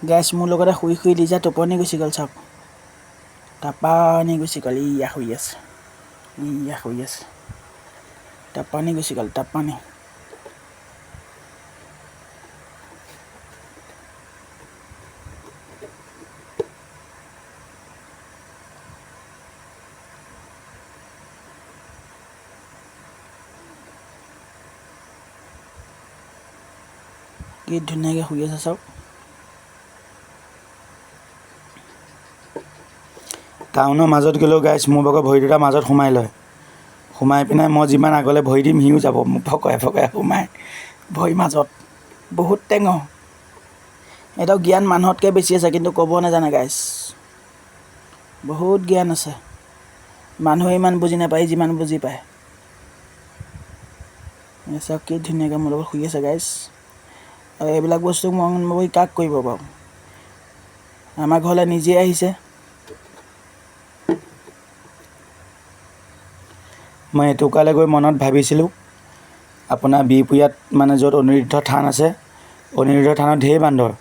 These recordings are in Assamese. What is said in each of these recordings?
গাইছ, মোৰ লগতে শুই শুই লিজা টোপনি গুচি গ'ল। চাওক, টাপানি গুচি গ'ল। ইয়া শুই আছে, ইয়া শুই আছে, টাপানি গুচি গ'ল, টাপানি। কি ধুনীয়াকৈ শুই আছে চাওক। টাউনৰ মাজত গ'লেও গাইছ, মোৰ ভাগৰ ভৰি দুটা মাজত সোমাই লয়। সোমাই পিনে মই যিমান আগলৈ ভৰি দিম, সিও যাব মোক ফকৰাই ফকৰাই সোমাই ভৰি মাজত। বহুত টেঙ। এটাও জ্ঞান মানুহতকৈ বেছি আছে, কিন্তু ক'ব নাজানে গাইছ। বহুত জ্ঞান আছে, মানুহে ইমান বুজি নাপায় যিমান বুজি পায়। এই চাওক, কি ধুনীয়াকৈ মোৰ লগত শুই আছে গাইছ। আৰু এইবিলাক বস্তু মই কাক কৰিব বাৰু? আমাৰ ঘৰলৈ নিজে আহিছে। মই এটুকুৰালৈ গৈ মনত ভাবিছিলোঁ, আপোনাৰ বিহপুৰীয়াত মানে য'ত অনিৰুদ্ধ থান আছে, অনিৰুদ্ধ থানত ঢেৰ বান্দৰ।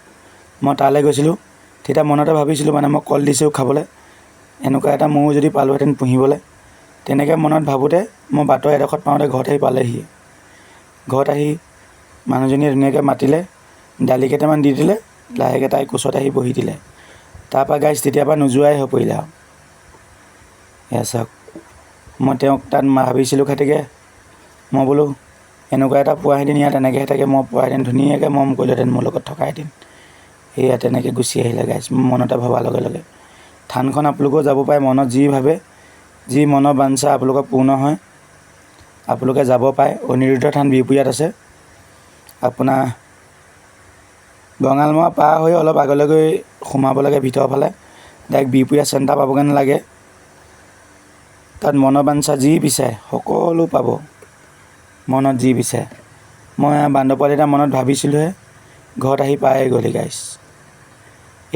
মই তালৈ গৈছিলোঁ, তেতিয়া মনতে ভাবিছিলোঁ, মানে মই কল দিছোঁ খাবলৈ, এনেকুৱা এটা ময়ো যদি পালোহেঁতেন পুহিবলৈ। তেনেকৈ মনত ভাবোঁতে মই বাটৰ এডোখৰত পাওঁতে ঘৰত আহি পালেহি। ঘৰত আহি মানুহজনীয়ে ধুনীয়াকৈ মাতিলে, দালি কেইটামান দি দিলে, লাহেকৈ তাই কোচত আহি বহি দিলে। তাৰপৰা গাইছ, তেতিয়াৰ পৰা নোযোৱাই হৈ পৰিলে আৰু। এয়া চাওক, মই তেওঁক তাত ভাবিছিলোঁ খাতিকে, মই বোলো এনেকুৱা এটা পোৱাহেঁতেন ইয়াত এনেকৈহে থাকে, মই পোৱাহেঁতেন ধুনীয়াকৈ মৰম কৰিলোহেঁতেন মোৰ লগত থকাহেঁতেন। সেয়া তেনেকৈ গুচি আহিলে গাইছ, মনতে ভবাৰ লগে লগে। থানখন আপোনালোকেও যাব পাৰে, মনত যি ভাবে, যি মনৰ বাঞ্ছা আপোনালোকৰ পূৰ্ণ হয়, আপোনালোকে যাব পাৰে। অনিৰুদ্ধ থান বিহপুৰীয়াত আছে। আপোনাৰ বঙালমৰা পাৰ হৈ অলপ আগলৈ গৈ সোমাব লাগে ভিতৰৰ ফালে, ডাইৰেক্ট বিহপুৰীয়া চেণ্টাৰ পাবগৈ নালাগে। তাত মনৰ বাঞ্ছা যি বিচাৰে সকলো পাব, মনত যি বিচাৰে। মই বান্দৰ পোৱালি এটা মনত ভাবিছিলোঁহে, ঘৰত আহি পায়ে গ'লহি গাইছ।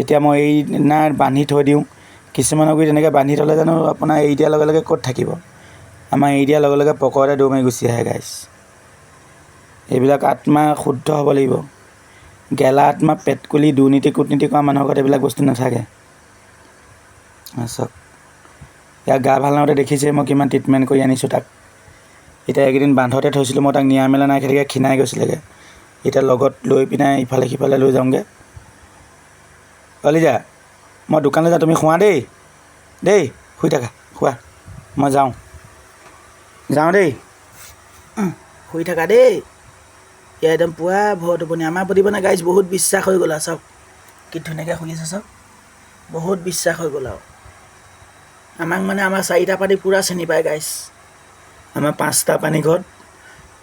এতিয়া মই এই না বান্ধি থৈ দিওঁ, কিছুমানক গৈ তেনেকৈ বান্ধি থ'লে জানো আপোনাৰ এৰি দিয়াৰ লগে লগে ক'ত থাকিব? আমাৰ এৰি দিয়াৰ লগে লগে পকৰতে দৌৰ মাৰি গুচি আহে গাইছ। এইবিলাক আত্মা শুদ্ধ হ'ব লাগিব। গেলা আত্মা, পেটকুলি, দুৰ্নীতি কূটনীতি কৰা মানুহৰ ঘৰত এইবিলাক বস্তু নাথাকে। চাওক, ইয়াৰ গা ভাল নহওঁতে দেখিছে মই কিমান ট্ৰিটমেণ্ট কৰি আনিছোঁ তাক। এতিয়া এইকেইদিন বান্ধতে থৈছিলোঁ মই তাক, নিয়া মেলা নাই, সেনেকৈ ক্ষীণাই গৈছিলেগৈ। এতিয়া লগত লৈ পিনে ইফালে সিফালে লৈ যাওঁগৈ। অলিজা, মই দোকানলৈ যাওঁ, তুমি শোৱা দেই, দেই শুই থাকা, শোৱা, মই যাওঁ, যাওঁ দেই। শুই থাকা দেই। ইয়াৰ একদম পূৰা ভৰ টোপনি। আমাৰ প্ৰতি মানে গাইজ বহুত বিশ্বাস হৈ গ'ল আৰু। চাওক কি ধুনীয়াকৈ শুই আছে চাওক, বহুত বিশ্বাস হৈ গ'ল আৰু আমাক, মানে আমাৰ চাৰিটা পানী পূৰা চিনি পায় গাইজ। আমাৰ পাঁচটা পানী ঘৰত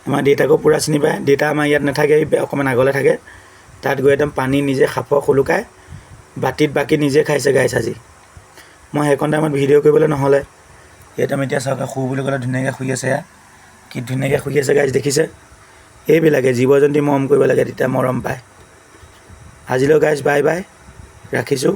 আমাৰ দেউতাকো পূৰা চিনি পায়। দেউতা আমাৰ ইয়াত নাথাকে, অকণমান আগলৈ থাকে। তাত গৈ একদম পানী নিজে সাপৰ সোলোকাই বাতিত বাকি নিজে খাইছে গাইছ আজি। মই সেইকণ টাইমত ভিডিঅ' কৰিবলৈ নহ'লে। একদম এতিয়া চাওক, শু বুলি ক'লে ধুনীয়াকৈ শুই আছে। এয়া কি ধুনীয়াকৈ শুই আছে গাইছ, দেখিছে? এইবিলাকে জীৱ জন্তু মৰম কৰিব লাগে, তেতিয়া মৰম পায়। আজিলৈ গাইছ বাই বাই, ৰাখিছোঁ।